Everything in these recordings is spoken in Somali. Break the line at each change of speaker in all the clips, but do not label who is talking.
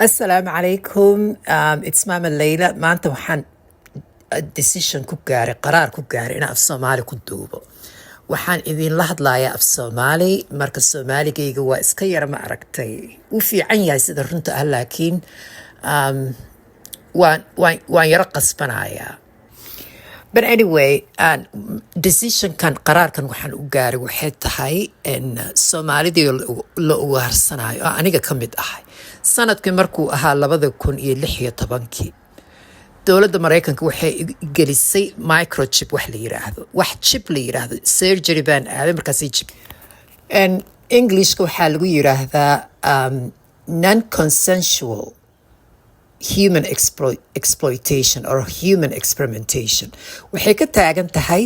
Asalaamu calaykum. It's Mama Layla. Maanta waxaan decision ku gaaray, qaraar ku gaaray inaan af Soomaali ku duubo. Waxaan idinla hadlayaa af Soomaali. Marka Soomaaligayga waa iska yara, ma aragtay, wuu fiican yahay sida runta ah, laakiin waan yaro qasbanayaa. But anyway, decisionkan, qaraarkan waxaan u gaaray waxay tahay in Soomaalidii la ugaarsanayo oo aniga ka mid ahay. Sanadkii markuu ahaa 2016-kii, dowladda Maraykanka waxay gelisay microchip wax la yiraahdo, wax chip la yiraahdo. Surgery baan aaday, markaasay chip. And Englishka waxaa lagu yiraahdaa non-consensual human exploitation or human experimentation. Waxay ka taagan tahay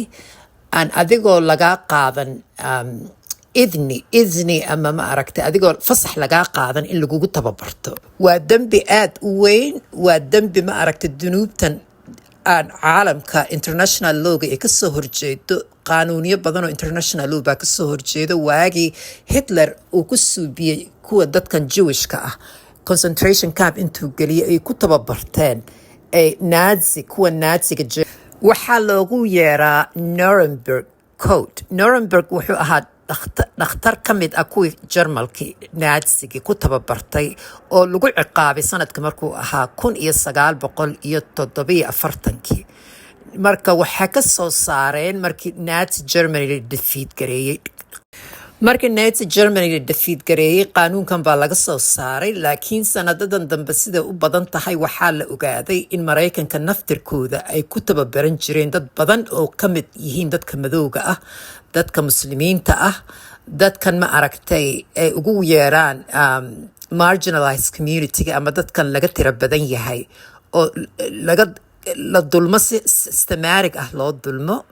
aan adigoo lagaa qaadan idni ama, ma aragtay, adigoo fasax lagaa qaadan in lagugu tababarto. Waa dembi aad u weyn. Waa dembi, ma aragtay, dunuubtan aan caalamka international lawga ee kasoo horjeedo. Qaanuunyo badan oo international law baa kasoo horjeedo. Waagii Hitler uu ku suubiyey kuwa dadkan Jewishka ah concentration camp intuu geliyey ay ku tababarteen ay Nazi, kuwa Naziga, waxaa loogu yeeraa Nuremberg Code. Nuremberg wuxuu ahaa dhakhtar ka mid ah kuwii Jarmalkii Naazigii ku tababartay oo lagu ciqaabay sanadka markuu ahaa 1947-kii. Marka waxaa ka soo saareen markii Nazi Germany la defeat gareeyey. Markii Nazi Germany la defeat gareeyey, qaanuunkan baa laga soo saaray. Laakiin sanadadan dambe, siday u badan tahay, waxaa la ogaaday in Maraykanka naftirkooda ay ku tababaran jireen dad badan oo ka mid yihiin dadka madowga ah, dadka Muslimiinta ah, dadkan, ma aragtay, ay ugu yeeraan marginalized community-ga ama dadkan laga tira badan yahay oo laga la dulmo, si systematic ah loo dulmo.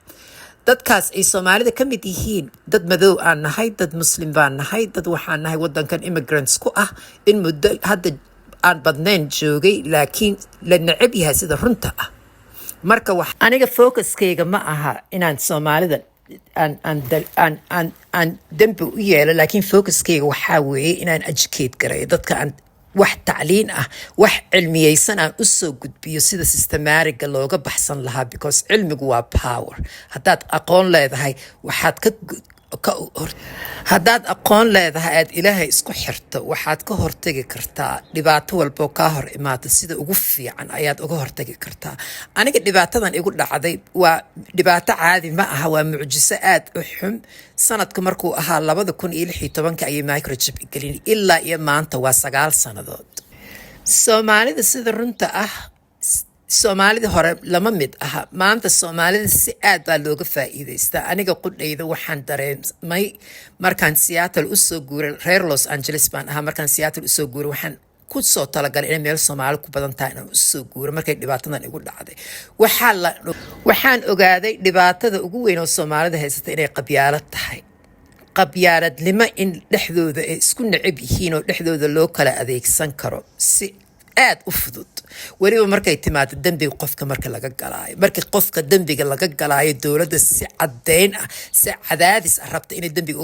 Dadkaas ay Soomaalida ka mid yihiin. Dad madow aan nahay, dad Muslim baan nahay, dad waxaan nahay wadankan immigrants ku ah, in muddo hadda aan badnayn joogay, laakiin la neceb yahay sida runta ah. Marka wax aniga focuskayga ma aha inaan Soomaalida aan dembi u yeelo, laakiin focuskayga waxaa weeye inaan educate gareeyo dadka, aan wax tacliin ah, wax cilmiyeysan aan u soo gudbiyo sida systematiga looga baxsan lahaa, because cilmigu waa power. Haddaad aqoon leedahay, waxaad ka hor haddaad aqoon leedahay, aad Ilaahay isku xirto, waxaad ka hortagi kartaa dhibaato walboo kaa hor imaata. Sida ugu fiican ayaad uga hortagi kartaa. Aniga dhibaatadan igu dhacday waa dhibaato caadi ma aha, waa mucjiso aad u xun. Sanadku markuu ahaa 2016-ka ayay microchip gelin, ilaa iyo maanta waa 9 sannadood. Soomaalida sida runta ah, Soomaalida hore lama mid aha. Maanta Soomaalida si aad baa looga faa'iidaystaa. Aniga qudhayda waxaan dareemay markaan Seattle usoo guuray. Reer Los Angeles baan ahaa. Markaan Seattle usoo guuray, waxaan ku soo talagalay inay meel Soomaali ku badan tahay inaan usoo guuro. Markay dhibaatadan igu dhacday, waxaa la waxaan ogaaday dhibaatada ugu weyn oo Soomaalida haysata inay qabyaalad tahay, qabyaaladnimo, in dhexdooda ay isku necab yihiin oo dhexdooda loo kala adeegsan karo si aad u fudud. Weliba markay timaado dembiga qofka marka laga galaayo, markii qofka dembiga laga galaayo, dowladda si caddeyn ah, si cadaadis ah rabta inay dembiga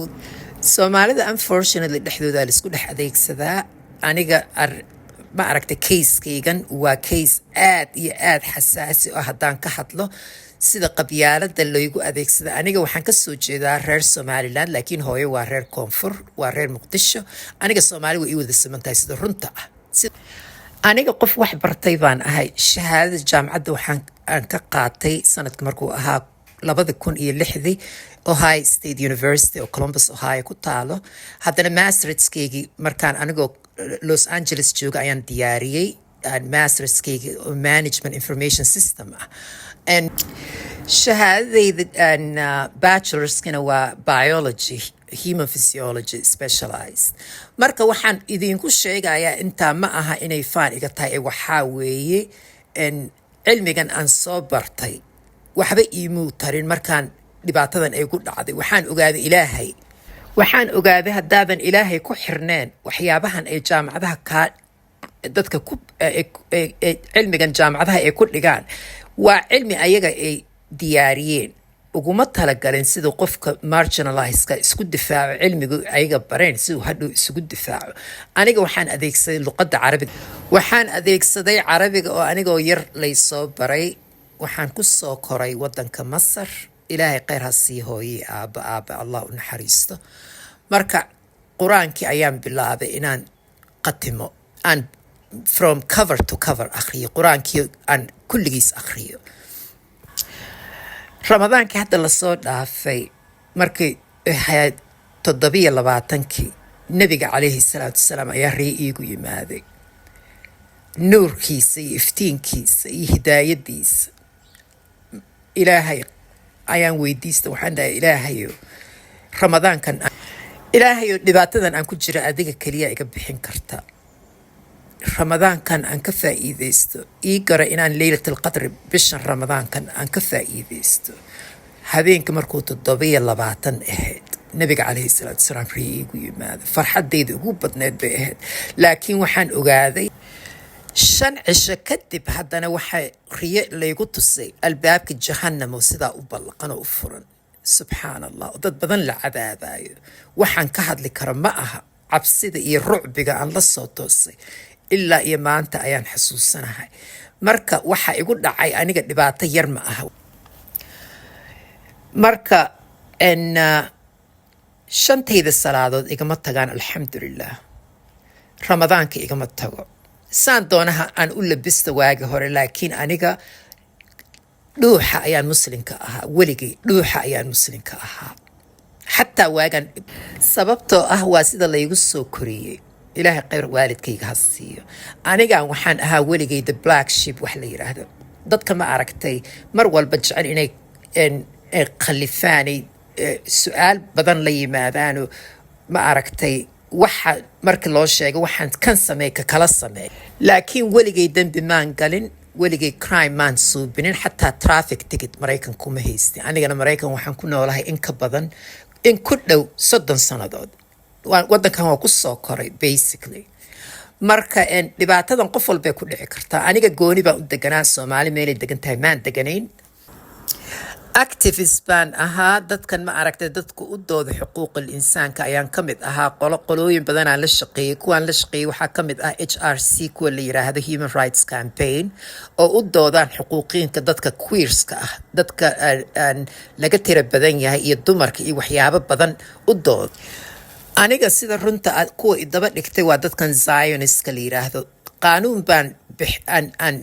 Soomaalida unfortunately dhexdooda laisku dhex adeegsadaa. Aniga ma aragtay, casekaygan waa case aad iyo aad xasaasi ah haddaan ka hadlo sida qabyaalada laygu adeegsada. Aniga waxaan kasoo jeedaa reer Somaliland, laakiin hooyo waa reer Koonfur, waa reer Muqdisho. Aniga Soomaali way ii wada siman tahay sida runta ah. Aniga qof wax bartay baan ahay. Shahaadada jaamacadda waxaan aan ka qaatay sanadka markuu ahaa 2006-dii, Ohio State University oo Columbus, Ohio ku taalo. Haddana masterskeygii markaan anigoo Los Angeles jooga ayaan diyaariyey masterskeygii oo management information system ah. And shahaadadayda bachelorskana waa biology, human physiology specialized. Marka waxaan idinku sheegayaa intaa ma aha inay faan iga tahay, ee waxaa weeye cilmigan aan soo bartay waxba iimuu tarin markaan dhibaatadan ay ku dhacday. Waxaan ogaaday Ilaahay, waxaan ogaaday haddaadan Ilaahay ku xirneen, waxyaabahan ay jaamacadaha kaa dadka ku cilmigan jaamacadaha ay ku dhigaan waa cilmi ayaga ay diyaariyeen. Uguma talagalin siduu qofka marginalized-ka isku difaaco. Cilmigu ayaga bareen siduu hadhow isugu difaaco. Aniga waxaan adeegsaday luqadda Carabiga, waxaan adeegsaday Carabiga oo anigoo yar laysoo baray. Waxaan ku soo koray wadanka Masar. Ilaahay kheyr ha sii hooyey, aaba aaba Allah u naxariisto. Marka Qur-aankii ayaan bilaabay inaan qatimo, aan from cover to cover akhriyo Qur-aankii, aan kulligiis akhriyo. Ramadaankii hadda lasoo dhaafay, markii ahayd 27-kii, Nebiga calayhi salaatu wasalaam ayaa riyo iigu yimaaday. Nuurkiisa iyo iftiinkiisa iyo hidaayadiisa Ilaahay ayaan weydiista. Waxaan dhahay, "Ilaahayo, Ramadaankan, Ilaahayo, dhibaatadan aan ku jira adiga keliya iga bixin karta. Ramadaankan aan ka faa'iideysto, ii gara inaan Leylat Alqadri bishan Ramadaankan aan ka faa'iideysto." Habeenka markuu 27 ahayd, Nabiga calayhi salaatu wasalaam riyo iigu yimaado. Farxaddayda ugu badneed bay ahayd. Laakiin waxaan ogaaday 5 cisho kadib haddana waxaa riyo laygu tusay albaabka Jahannam oo sidaa u ballaqan oo u furan. Subxaan Allah, oo dad badan la cadaabayo. Waxaan ka hadli kara ma aha cabsida iyo rucbiga aan la soo toosay. Ilaa iyo maanta ayaan xasuusanahay. Marka waxa igu dhacay aniga dhibaato yar ma aha. Marka shantayda salaadood igama tagaan, alxamdulilah. Ramadaanka igama tago. Saan doonaha aan u labista waagi hore, laakiin aniga dhuuxa ayaan Muslimka ahaa. Weligay dhuuxa ayaan Muslimka ahaa, xataa waagan, sababtoo ah waa sida laygu soo koriyey. Ilaahay khayr waalidkayga ha siiyo. Anigan waxaan ahaa weligay the black sheep wax la yiraahdo. Dadka ma aragtay mar walba jecel inay khalifaanay su-aal badan la yimaadaano, ma aragtay, waxa marka loo sheego waxaan kan sameey, ka kala sameey. Laakiin weligay dembi maan galin, weligay crime maan suubinin, xataa traffic ticket Maraykan kuma haystin. Anigana Maraykan waxaan ku noolahay in ka badan, in ku dhow 30 sannadood. Wadankan waa ku soo koray basically. Marka dhibaatadan qof walbay ku dhici kartaa. Aniga gooni baan u deganaa, Soomaali meelay degan tahay maan deganayn. Activist baan ahaa. Dadkan ma aragtay dadku u dooda xuquuqul insaanka ayaan ka mid ahaa. Qolo qolooyin badanaan la shaqeeyey. Kuwaan la shaqeeyey waxaa ka mid ah HRC, kuwa la yiraahdo Human Rights Campaign, oo u doodaan xuquuqiinka dadka queerska ah, dadka aan laga tira badan yahay iyo dumarka iyo waxyaabo badan u dooda. Aniga sida runta ah, kuwa idaba dhigtay waa dadkan Zionistka la yiraahdo. Qaanuun baan aan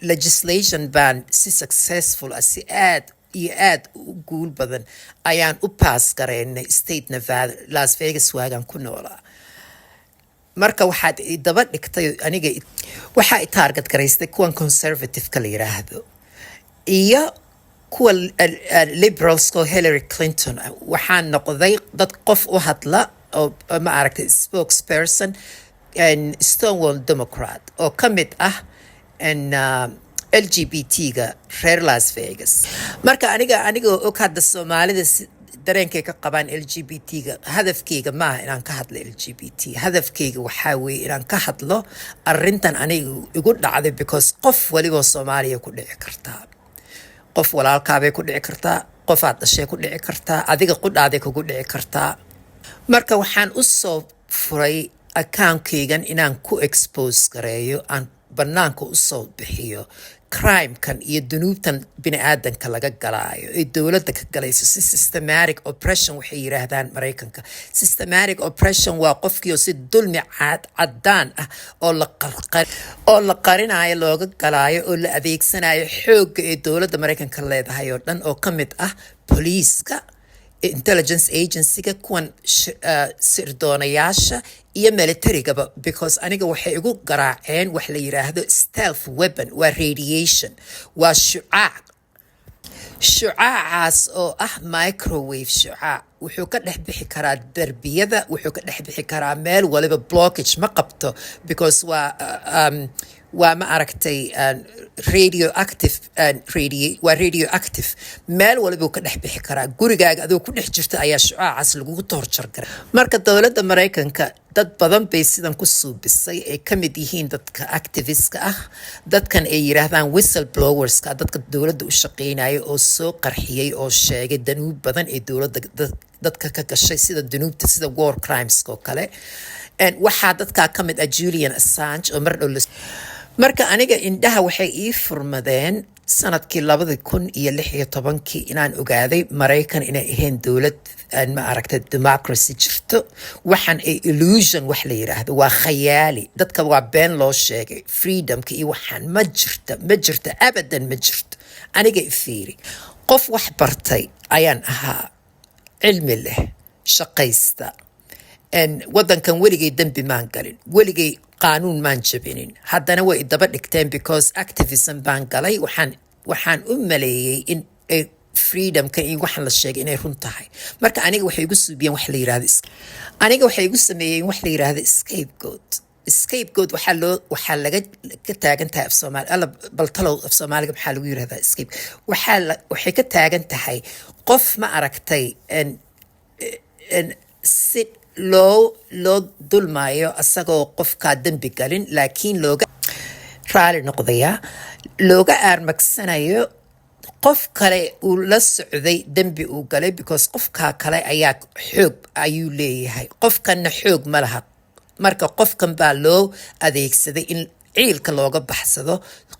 legislation baan si successful ah, si aad iyo aad u guul badan ayaan u pass gareynay state Nevada, Las Vegas waagaan ku noolaa. Marka waxaad idaba dhigtay aniga, waxaa i target garaystay kuwan conservative-ka la yiraahdo iyo kuwa liberalska oo Hillary Clinton ah. Waxaan noqday dad qof u hadla oo ma aragtay spokesperson and Stonewall Democrat oo ka mid ah LGBT-ga reer Las Vegas. Marka aniga anigoo og hadda Soomaalida dareenkay ka qabaan LGBT-ga, hadafkayga maaha inaan ka hadlo LGBT. Hadafkayga waxaa weeye inaan ka hadlo arrintan aniga igu dhacday, because qof waliboo Soomaaliya ku dhici kartaa. Qof walaalkaabay ku dhici kartaa, qofaad dhashay ku dhici kartaa, adiga qudhaaday kugu dhici kartaa. Marka waxaan u soo furay account-kaygan inaan ku expose gareeyo, aan banaanka usoo bixiyo crimekan iyo dunuubtan bini aadanka laga galaayo ee dowladda ka galayso si systematic oppression waxay yiraahdaan Maraykanka. Systematic oppression waa qofkii oo si dulmi caad caddaan ah oo la qarinayo looga galaayo, oo la adeegsanayo xoogga ee dowladda Maraykanka leedahay oo dhan, oo ka mid ah booliiska, intelligence agency-ga, kuwan sirdoonayaasha iyo militarigaba, because aniga waxay igu garaaceen wax la yiraahdo stealth weapon. Waa radiation, waa shucaac. Shucaacaas oo ah microwave shucaac wuxuu ka dhex bixi karaa derbiyada, wuxuu ka dhex bixi karaa meel waliba. Blockage ma qabto because waa Waa, ma aragtay, radioactive waa radioactive. Meel walibuu ka dhex bixi karaa. Gurigaaga adoo ku dhex jirta ayaa shucaacaas lagugu torture garay. Marka dowladda Maraykanka dad badan bay sidan ku suubisay, ay ka mid yihiin dadka activistka ah, dadkan ay yiraahdaan whistleblowerska, dadka dowladda u shaqeynaya oo soo qarxiyey oo sheegay danuub badan ee dowladda dadka ka gashay, sida dunuubta sida war crimes oo kale. Waxaa dadkaa ka mid ah Julian Assange oo mar dhow la. Marka aniga indhaha waxay ii furmadeen sanadkii 2016-kii inaan ogaaday Maraykan inay ahayn dowlad aan, ma aragtay, democracy jirto. Waxaan ay illusion wax la yiraahdo, waa khayaali. Dadka waa been loo sheegay. Freedomka iyo waxaan ma jirto, ma jirto, abadan ma jirto. Aniga ifiiri, qof wax bartay ayaan ahaa, cilmi leh, shaqaysta. Wadankan weligay dembi maan galin, weligay qaanuun maan jabinin. Haddana way idaba dhigteen because activism baan galay. Waxaan u maleeyey in ay freedomka iyo waxaan la sheegay inay run tahay. Marka aniga waxay igu suubiyeen wax la yirahdo, aniga waxay igu sameeyeen wax la yiraahdo scapegoat. Scapegoat waxaa laga ka taagan tahay af Soomaali, alla baltalow, af Soomaaliga maxaa lagu yirahdaa scape? Waxay ka taagan tahay qof, ma aragtay, en si loo dulmaayo asagoo qofkaa dembi galin, laakiin looga raali noqdaya, looga aarmagsanayo qof kale uu la socday dembi uu galay, because qofkaa kale ayaa xoog ayuu leeyahay, qofkanna xoog ma laha. Marka qofkan baa loo adeegsaday in ciilka looga baxsado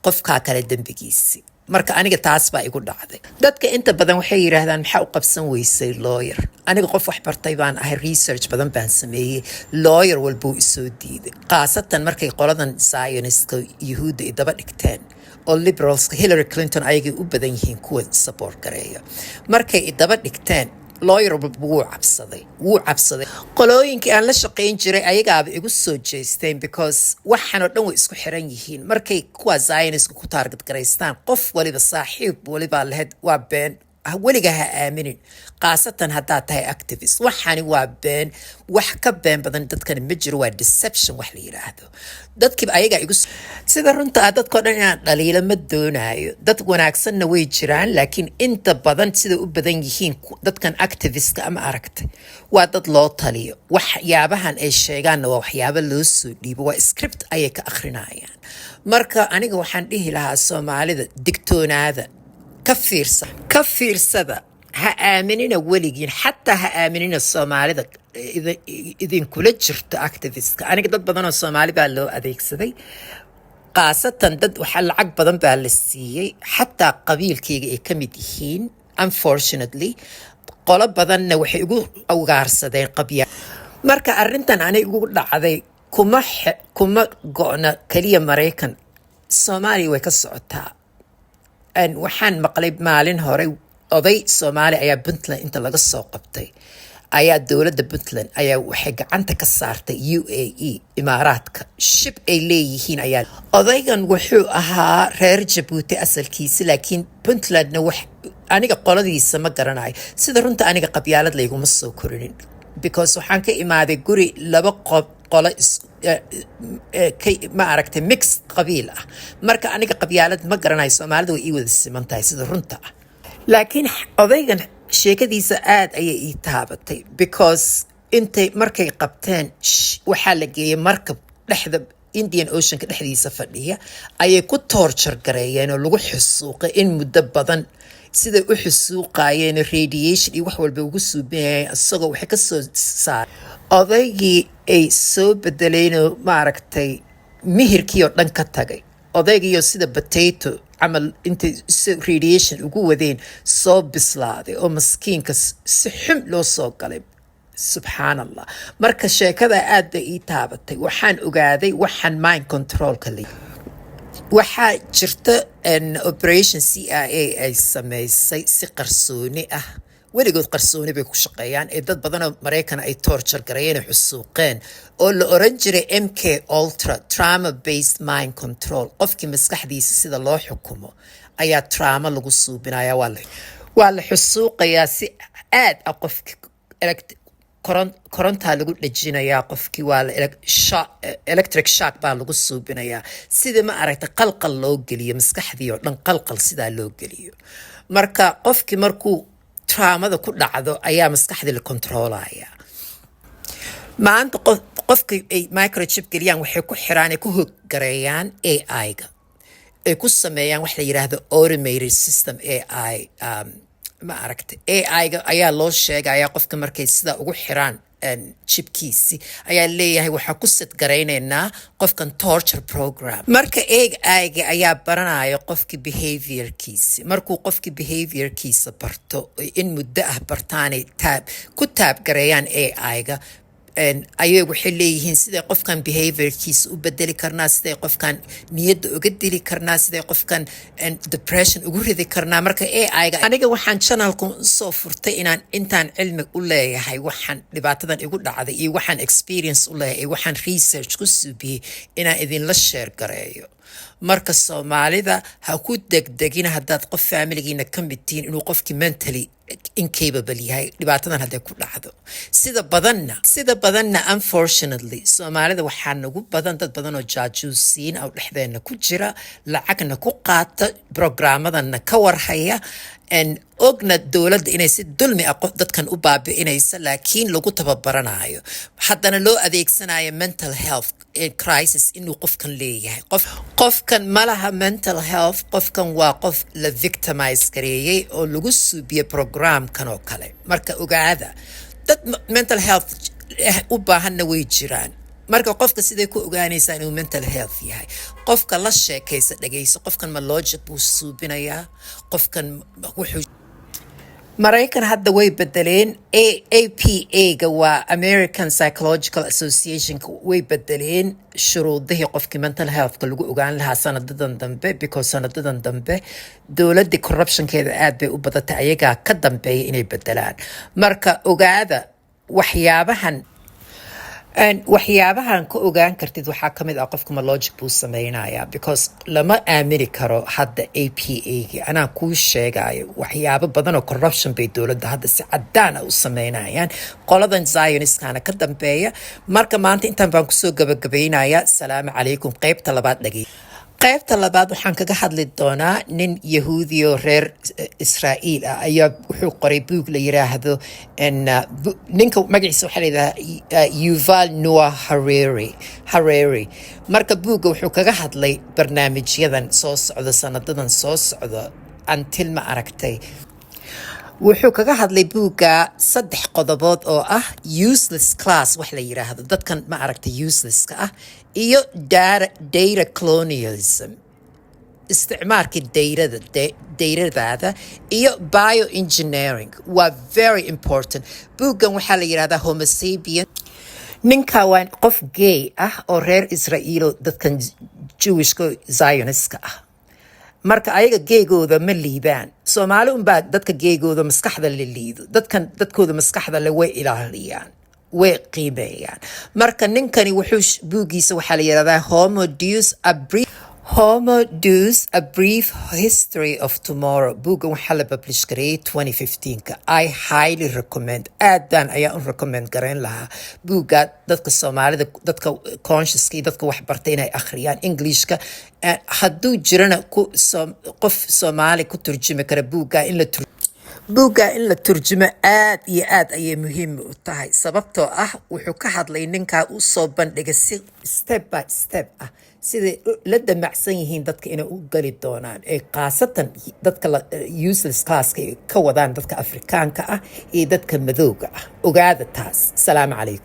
qofkaa kale dembigiisi. Marka aniga taas baa igu dhacday. Dadka inta badan waxay yidhaahdaan, "Maxaa u qabsan weysay lawyer?" Aniga qof wax bartay baan ahay, research badan baan sameeyey. Lawyer walbuu isoo diiday, khaasatan markay qoladan Zionistka Yuhuudda i daba dhigteen oo liberalska Hillary Clinton ayagay u badan yihiin kuwa support gareeya. Markay i daba dhigteen, lawyer walba wuu cabsaday, wuu cabsaday. Qolooyinkii aan la shaqayn jiray ayagaaba igu soo jeesteen, because waxaan oo dhan way isku xiran yihiin. Markay kuwa Zionistka ku target garaystaan, qof waliba, saaxiib walibaa lahayd, waa been, weliga ha aaminin, khaasatan haddaad tahay activist. Waxani waa been, wax ka been badan dadkani ma jiro. Waa deception wax la yiraahdo. Dadkiiba ayagaa igu. Sida runta ah, dadkao dhan inaan dhaliilo ma doonaayo. Dad wanaagsanna way jiraan, laakiin inta badan sida u badan yihiin dadkan activistka ama aragtay waa dad loo taliyo. Waxyaabahan ay sheegaanna waa waxyaabo loo soo dhiibo, waa script ayay ka akhrinayaan. Marka aniga waxaan dhihi lahaa Soomaalida, digtoonaada, ka fiirsa, ka fiirsada, ha aaminina weligiin, xataa ha aaminina Soomaalida idinkula jirto activistka. Aniga dad badan oo Soomaali baa loo adeegsaday, khaasatan dad waxaa lacag badan baa la siiyey, xataa qabiilkayga ay ka mid yihiin. Unfortunately, qolo badanna waxay igu ugaarsadeen qabya. Marka arrintan aniga igu dhacday kuma go'na keliya Maraykan, Soomaaliya way ka socotaa. Waxaan maqlay maalin hore oday Soomaali ayaa Puntland inta laga soo qabtay ayaa dowladda Puntland ayaa waxay gacanta ka saartay UAE, Imaaraadka, ship ay leeyihiin ayaa. Odaygan wuxuu ahaa reer Jabuuti asalkiisa, laakiin Puntlandna wax aniga qoladiisa ma garanayo. Sida runta, aniga qabyaalad layguma soo korinin, because waxaan ka imaaday guri laba qolo ma aragtay, mix qabiil ah. Marka aniga qabyaalad ma garanayo, Soomaalida way ii wada siman tahay sida runta ah. Laakiin odaygan sheekadiisa aad ayay ii taabatay, because intay markay qabteen waxaa la geeyey markab dhexda Indian Oceanka dhexdiisa fadhiya ayay ku torture gareeyeen oo lagu xusuuqay in muddo badan. Siday u xusuuqayeen, radiation iyo wax walba ugu suubinayeen, isagoo waxay ka soo saar odaygii ay soo bedeleenoo, maaragtay, mihirkii oo dhan ka tagay. Odaygiioo sida potato camal intay si radiation ugu wadeen soo bislaaday oo maskiinka si xun loo soo galay, subxaan Allah. Marka sheekada aad bay ii taabatay. Waxaan ogaaday waxaan mind controlka la. Waxaa jirta an operation CIA ay sameysay si qarsooni ah. Weligood qarsooni bay ku shaqeeyaan, ee dad badanoo Maraykan ay torture gareeyeen oo xusuuqeen, oo la oran jiray MK Ultra, trauma based mind control. Qofkii maskaxdiisa sida loo xukumo ayaa trauma lagu suubinaya, waa la xusuuqayaa si aad ah qofki. Korontaa lagu dhejinayaa qofkii, waa la electric shock baa lagu suubinayaa, sida, ma aragta, qalqal loo geliyo maskaxdii oo dhan, qalqal sidaa loo geliyo. Marka qofkii markuu traumada ku dhacdo ayaa maskaxdii la controlaya. Maanta qofkii ay microchip geliyaan, waxay ku xiraan, ay ku hoggareeyaan AI-ga, ay ku sameeyaan wax la yidhaahdo automated system AI. Ma aragta, AI-ga ayaa loo sheegaya qofka markay sidaa ugu xiraan chipkiisi, ayaa leeyahay waxaa ku set garaynaynaa qofkan torture program. Marka AI-ga ayaa baranaya qofki behaviorkiisi. Markuu qofki behaviorkiisa barto, in muddo ah bartaanay taab ku taab gareeyaan AI-ga, ayay waxay leeyihiin siday qofkan behaviorkiisa u bedeli karnaa, siday qofkan niyadda uga dili karnaa, siday qofkan depression ugu ridi karnaa. Marka AI-ga, aniga waxaan channelku soo furtay inaan intaan cilmi u leeyahay, waxaan dhibaatadan igu dhacday iyo waxaan experience u leeyahay iyo waxaan research ku suubiyey, inaan idinla share gareeyo. Marka Soomaalida ha ku degdegina haddaad qof familigiina ka mid tihiin inuu qofkii mentally incapable yahay dhibaatadan hadday ku dhacdo. Sida badanna, unfortunately, Soomaalida waxaa nagu badan dad badan oo jaajuusiin oo dhexdeena ku jira, lacagna ku qaata, programmadanna ka warhaya, ogna dowladda inay si dulmi ah dadkan u baabi'inaysa, laakiin lagu tababaranayo, haddana loo adeegsanayo mental health crisis inuu qofkan leeyahay. Qofkan ma laha mental health. Qofkan waa qof la victimize gareeyey oo lagu suubiyey programkan oo kale. Marka ogaada, dad mental health u baahanna way jiraan. Marka qofka siday ku ogaanaysaa inuu mental health yahay? Qofka la sheekaysa, dhegayso, qofkan ma logic buu suubinayaa? Qofkan wuxuu Maraykan hadda way bedeleen APA-ga, waa American Psychological Association, way bedeleen shuruudihii qofkii mental healthka lagu ogaan lahaa sanadadan dambe, because sanadadan dambe dowladii corruptionkeeda aad bay u badatay, ayagaa ka dambeeya inay bedelaan. Marka ogaada, waxyaabahan ka ogaan kartid waxaa ka mid ah qofka ma logic buu sameynayaa, because lama aamini karo hadda APA-gi. Anaa kuu sheegayo, waxyaabo badan oo corruption bay dowladda hadda si cadaan ah u sameynayaan, qoladan Zionistkana ka dambeeya. Marka maanta intaan baan kusoo gabagabaynayaa. Salaamu calaykum. Qeybta labaad dhagey. Qaybta labaad waxaan kaga hadli doonaa nin Yahuudiyo reer Israa'iil ah ayaa wuxuu qoray buug la yiraahdo, ninka magaciisa waxaa la yidhahdaa Yuval Noah Harari. Marka buugga wuxuu kaga hadlay barnaamijyadan soo socda, sanadadan soo socda, until, ma aragtay, wuxuu kaga hadlay buugga saddex qodobood oo ah useless class wax la yiraahdo, dadkan, ma aragtay, uselesska ah, iyo data colonialism, isticmaalka datada, datadaada, iyo bioengineering. Waa very important. Buuggan waxaa la yidhahdaa Homo Sapien. Ninka waa qof gay ah oo reer Israa'iilo, dadkan Jewishka Zionistka ah. Marka ayaga geygooda ma liibaan. Soomaali unbaa dadka geygooda maskaxda la liido. Dadkan dadkooda maskaxda le way ilaaliyaan, way qiimeeyaan. Marka ninkani wuxuu buuggiisa waxaa la yidhahdaa Homo Deus: A Brief History of Tomorrow. Buuggan waxaa la publish gareeyay 2015ka. I highly recommend, aad baan ayaa u recommend garayn lahaa buugga dadka Soomaalida, dadka consciouska iyo dadka wax bartay inay akhriyaan. Englishka hadduu jirana ku qof Soomaali ku turjumi kara buugga, in la buugga in la turjumo aad iyo aad ayay muhiim u tahay, sababtoo ah wuxuu ka hadlay ninkaa, u soo bandhigay si step by step ah siday la damacsan yihiin dadka inay u gali doonaan, ee khaasatan dadka useless classka ay ka wadaan, dadka Afrikaanka ah iyo dadka madowga ah. Ogaada taas. Salaamu calaykum.